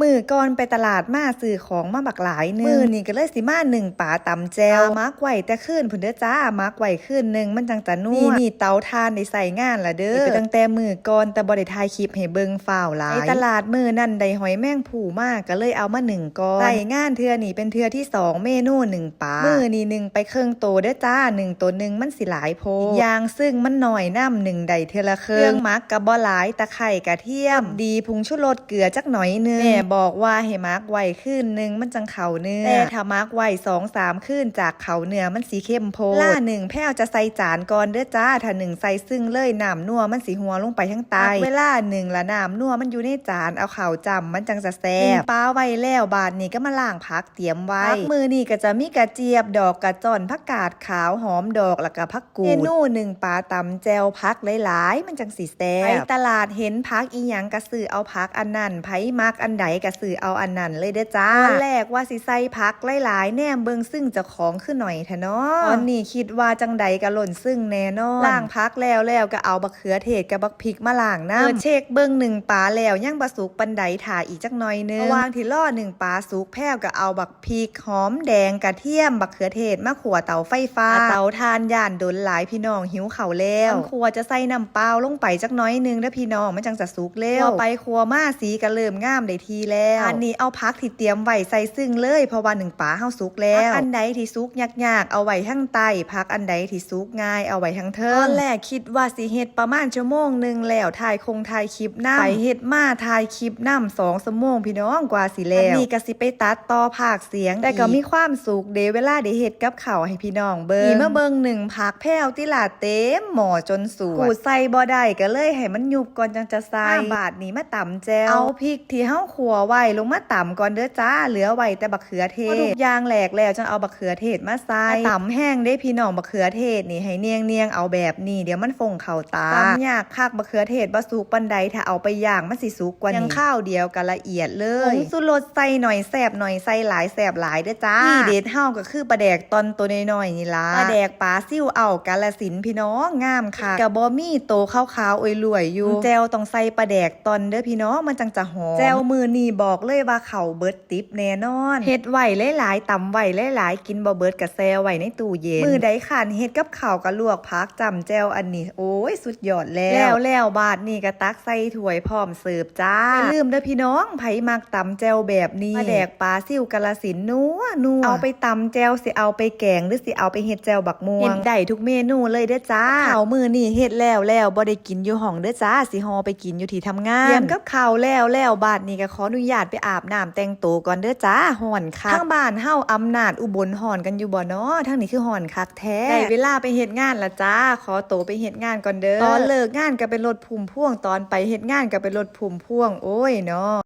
ມື້ກ່ອນໄປຕະຫຼາດມາຊື້ຂອງມາບັກຫຼາຍໜຶ່ງ ມື້ນີ້ກໍເລີຍຊິມາໜຶ້ງປາຕຳແຈ່ວ ໝັກໄວ້ແຕ່ຄືນພຸ້ນເດີຈ້າ ໝັກໄວ້ຄືນໜຶ່ງມັນຈັ່ງຈະນົວ. ນີ້ໆ ເຕົາຖ່ານໄດ້ໃຊ້ງານລະເດີ ເຮັດໄປຕັ້ງແຕ່ມື້ກ່ອນ ແຕ່ບໍ່ໄດ້ຖ່າຍຄລິບໃຫ້ເບິ່ງ ຟ້າວຫຼາຍ. ໄປຕະຫຼາດມື້ນັ້ນໄດ້ຫອຍແມງພູມາ ກໍເລີຍເອົາມາໜຶ້ງກ່ອນ. ໃຊ້ງານເທື່ອນີ້ເປັນເທື່ອທີສອງ ເມນູໜຶ້ງປາ ມື້ນີ້ໜຶ້ງໄປເຄິ່ງໂຕເດີຈ້າ ໜຶ້ງໂຕໜຶ່ງມັນຊິຫຼາຍໂພດ ອີກຢ່າງຊຶ້ງມັນໜ້ອຍນຳ ໜຶ້ງໄດ້ເທື່ອລະເຄິ່ງ. ເຄື່ອງໝັກກໍບໍ່ຫຼາຍ ຕະໄຄ ກະທຽມ ລົດດີ ຜົງຊູລົດ ເກືອຈັກໜ້ອຍໜຶ່ງ. ແມ່ບອກວ່າໃຫ້ໝັກໄວ້ຄືນໜຶ່ງມັນຈັ່ງເຂົ້າເນື້ອ ແຕ່ຖ້າໝັກໄວ້ສອງສາມຄືນຈາກເຂົ້າເນື້ອມັນຊິເຄັມໂພດ. ເວລາໜຶ້ງແພວຈະໃສ່ຈານກ່ອນເດີຈ້າ ຖ້າໜຶ້ງໃສ່ຊຶ້ງເລີຍ ນ້ຳນົວມັນຊິຮົ່ວລົງໄປທາງໃຕ້. ເວລາໜຶ້ງລະນ້ຳນົວມັນຢູ່ໃນຈານ ເອົາເຂົ້າຈ້ຳມັນຈັ່ງຈະແຊບ. ໜຶ້ງປາໄວ້ແລ້ວ ບາດນີ້ກໍມາລ້າງຜັກ ຕຽມໄວ້. ຜັກມື້ນີ້ກໍຈະມີກະຈຽບ ດອກກະຈ້ອນ ຜັກກາດຂາວ ຫອມດອກ ແລ້ວກໍຜັກກູດ. ເມນູໜຶ້ງປາຕຳແຈ່ວ ຜັກຫຼາຍໆ ມັນຈັ່ງຊິແຊບ. ໄປຕະຫຼາດເຫັນຜັກອີ່ຫຍັງກໍຊື້ເອົາຜັກອັນນັ້ນ ໃຜມັກອັນໃດກໍຊື້ເອົາອັນນັ້ນເລີຍເດີຈ້າ. ຕອນແລກວ່າຊິໃສ່ຜັກຫຼາຍໆ ແນມເບິ່ງຊຶ້ງເຈົ້າຂອງຄືໜ້ອຍແທ້ນໍ. ຕອນນີ້ຄິດວ່າຈັ່ງໃດກໍລົ້ນຊຶ້ງແນ່ນອນ. ລ້າງຜັກແລ້ວໆ ກໍເອົາບັກເຂືອເທດກັບບັກພິກມາລ້າງນຳ. ເປີດເຊັກເບິ່ງໜຶ້ງປາແລ້ວຍັງບໍ່ສຸກປານໃດ ຖ້າອີກຈັກໜ້ອຍໜຶ່ງ. ລະຫວ່າງທີ່ລໍໜຶ້ງປາສຸກ ແພວກໍເອົາບັກ ພິກ ຫອມແດງ ກະທຽມ ບັກເຂືອເທດ ມາຂົ້ວເຕົາໄຟຟ້າ. ເຕົາຖ່ານຢ້ານດົນຫຼາຍພີ່ນ້ອງ ຫິວເຂົ້າແລ້ວ. ຄັນຂົ້ວຈະໃສ່ນ້ຳເປົ່າລົງໄປຈັກໜ້ອຍໜຶ່ງເດີພີ່ນ້ອງ ມັນຈັ່ງຈະສຸກເລັວ. ຂົ້ວໄປຂົ້ວມາ ສີກະເລີ່ມງາມໄດ້ທີ່ແລ້ວ. ບາດນີ້ເອົາຜັກທີ່ຕຽມໄວ້ໃສ່ຊຶ້ງເລີຍ ເພາະວ່າໜຶ້ງປາເຮົາສຸກແລ້ວ. ຜັກອັນໃດທີ່ສຸກຍາກໆ ເອົາໄວ້ທາງໃຕ້ ຜັກອັນໃດທີ່ສຸກງ່າຍ ເອົາໄວ້ທາງເທິງ. ຕອນແລກຄິດວ່າຊິເຮັດປະມານຊົ່ວໂມງໜຶ່ງແລ້ວ ຖ່າຍຄົງຖ່າຍຄລິບນຳ ໄປເຮັດມາຖ່າຍຄລິບນຳ ສອງຊົ່ວໂມງພີ່ນ້ອງກວ່າຊິແລ້ວ. ອັນນີ້ກໍຊິໄປຕັດຕໍ່ພາກ ສຽງ ແຕ່ກໍມີຄວາມສຸກເດ ເວລາໄດ້ເຮັດກັບເຂົ້າໃຫ້ພີ່ນ້ອງເບິ່ງ. ນີ້ມາເບິ່ງໜຶ້ງຜັກແພວຕິລະ ເຕັມໝໍ້ຈົນສວດ ຂູດໃສ່ບໍ່ໄດ້ ກໍເລີຍໃຫ້ມັນຍຸບກ່ອນຈັ່ງຈະໃສ່. ມາບາດນີ້ມາຕຳແຈ່ວ ເອົາພິກທີ່ເຮົາຂົ້ວໄວ້ລົງມາຕຳກ່ອນເດີຈ້າ ເຫຼືອໄວ້ແຕ່ບັກເຂືອເທດ. ພໍທຸກຢ່າງແຫຼກແລ້ວ ຈັ່ງເອົາບັກເຂືອເທດມາໃສ່. ຕຳແຮງເດ້ພີ່ນ້ອງ ບັກເຂືອເທດນີ້ ໃຫ້ນຽງໆ ເອົາແບບນີ້ ດຽວມັນຟົງເຂົ້າຕາ. ຕຳຍາກຄັກ ບັກເຂືອເທດບໍ່ສຸກປານໃດ ຖ້າເອົາໄປຍ່າງມັນຊິສຸກກວ່ານີ້ ຍ່າງຄາວດຽວກໍລະ ອຽດເລີຍ. ຜົງຊູລົດໃສ່ໜ້ອຍແຊບໜ້ອຍ ໃສ່ຫຼາຍແຊບຫຼາຍເດີຈ້າ. ທີເດັດເຮົາກໍຄືປາແດກຕ່ອນໂຕນ້ອຍໆນີ້ລະ ປາແດກປາຊິວເອົາກາລະສິນພີ່ນ້ອງ ງາມຄັກ ກໍບໍ່ມີ ໂຕຂາວໆ ອວຍລວຍຢູ່. ແຈ່ວຕ້ອງໃສ່ປາແດກຕ່ອນເດີພີ່ນ້ອງ ມັນຈັ່ງຈະຫອມ. ແຈ່ວມື້ນີ້ບອກເລີຍວ່າເຂົ້າເບິດ ຕິບແນ່ນອນ. ເຮັດໄວ້ຫຼາຍໆ ຕຳໄວ້ຫຼາຍໆ ກິນບໍ່ເບິດກໍແຊ່ໄວ້ໃນຕູ້ເຢັນ. ມື້ໃດຄ້ານເຮັດກັບເຂົ້າກໍລວກຜັກ ຈ້ຳແຈ່ວ ອັນນີ້ ໂອ້ຍ ສຸດຍອດແລ້ວ. ແລ້ວໆ ບາດນີ້ກໍຕັກໃສ່ຖ້ວຍພ້ອມເສີບຈ້າ. ຢ່າລືມເດີພີ່ນ້ອງ ໃຜມັກຕຳແຈ່ວແບບນີ້ ປາແດກປາຊິວກາລະສິນ ນົວໆ ເອົາໄປຕຳແຈ່ວ ຊິເອົາໄປແກງ ຫຼື ຊິເອົາໄປເຮັດແຈ່ວບັກມ່ວງ ເຮັດໄດ້ທຸກເມນູເລີຍເດີຈ້າ. ເຂົ້າມື້ນີ້ເຮັດແລ້ວແລ້ວ ບໍ່ໄດ້ກິນຢູ່ຫ້ອງເດີຈ້າ ຊິຫໍ່ໄປກິນຢູ່ທີ່ທຳງານ. ຕຽມກັບເຂົ້າແລ້ວແລ້ວ ບາດນີ້ກໍຂໍອະນຸຍາດໄປອາບນ້ຳແຕ່ງໂຕກ່ອນເດີຈ້າ ຮ້ອນຄັກ. ທາງບ້ານເຮົາອຳນາດອຸບົນຮ້ອນກັນຢູ່ບໍ່ນໍ? ທາງນີ້ຄືຮ້ອນຄັກແທ້. ໄດ້ເວລາໄປເຮັດງານລະຈ້າ ຂໍໂຕໄປເຮັດງານກ່ອນເດີ. ຕອນເລີກງານກໍເປັນລົດພຸ້ມພວງ ຕອນໄປເຮັດງານກໍເປັນລົດພຸ້ມພວງ ໂອ້ຍນໍ.